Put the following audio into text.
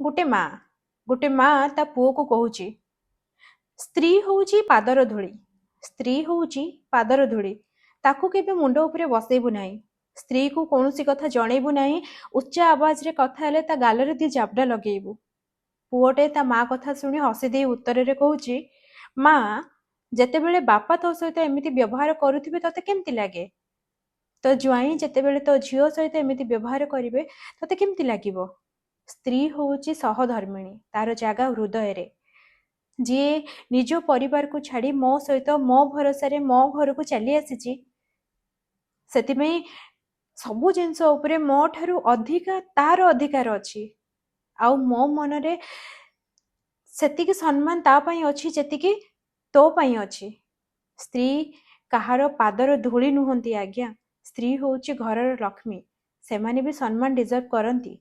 ଗୋଟେ ମା, ଗୋଟେ ମା ତା ପୁଅକୁ କହୁଛି, ସ୍ତ୍ରୀ ହଉଛି ପାଦର ଧୂଳି, ସ୍ତ୍ରୀ ହଉଛି ପାଦର ଧୂଳି, ତାକୁ କେବେ ମୁଣ୍ଡ ଉପରେ ବସେଇବୁ ନାହିଁ। ସ୍ତ୍ରୀକୁ କୌଣସି କଥା ଜଣେଇବୁ ନାହିଁ। ଉଚ୍ଚ ଆବାଜରେ କଥା ହେଲେ ତା ଗାଲରେ ଦି ଜାବଡ଼ା ଲଗେଇବୁ। ପୁଅଟେ ତା ମା କଥା ଶୁଣି ହସିଦେଇ ଉତ୍ତରରେ କହୁଛି, ମା, ଯେତେବେଳେ ବାପା ତୋ ସହିତ ଏମିତି ବ୍ୟବହାର କରୁଥିବେ ତତେ କେମିତି ଲାଗେ? ତୋ ଜ୍ୱାଇଁ ଯେତେବେଳେ ତୋ ଝିଅ ସହିତ ଏମିତି ବ୍ୟବହାର କରିବେ ତତେ କେମିତି ଲାଗିବ? ସ୍ତ୍ରୀ ହଉଛି ସହଧର୍ମିଣୀ, ତାର ଜାଗା ହୃଦୟରେ। ଯିଏ ନିଜ ପରିବାରକୁ ଛାଡ଼ି ମୋ ସହିତ ମୋ ଭରସାରେ ମୋ ଘରକୁ ଚାଲି ଆସିଛି, ସେଥିପାଇଁ ସବୁ ଜିନିଷ ଉପରେ ମୋ ଠାରୁ ଅଧିକା ତାର ଅଧିକାର ଅଛି। ଆଉ ମୋ ମନରେ ସେତିକି ସମ୍ମାନ ତା ପାଇଁ ଅଛି ଯେତିକି ତୋ ପାଇଁ ଅଛି। ସ୍ତ୍ରୀ କାହାର ପାଦର ଧୂଳି ନୁହନ୍ତି ଆଜ୍ଞା, ସ୍ତ୍ରୀ ହଉଛି ଘରର ଲକ୍ଷ୍ମୀ। ସେମାନେ ବି ସମ୍ମାନ ଡିଜର୍ଭ କରନ୍ତି।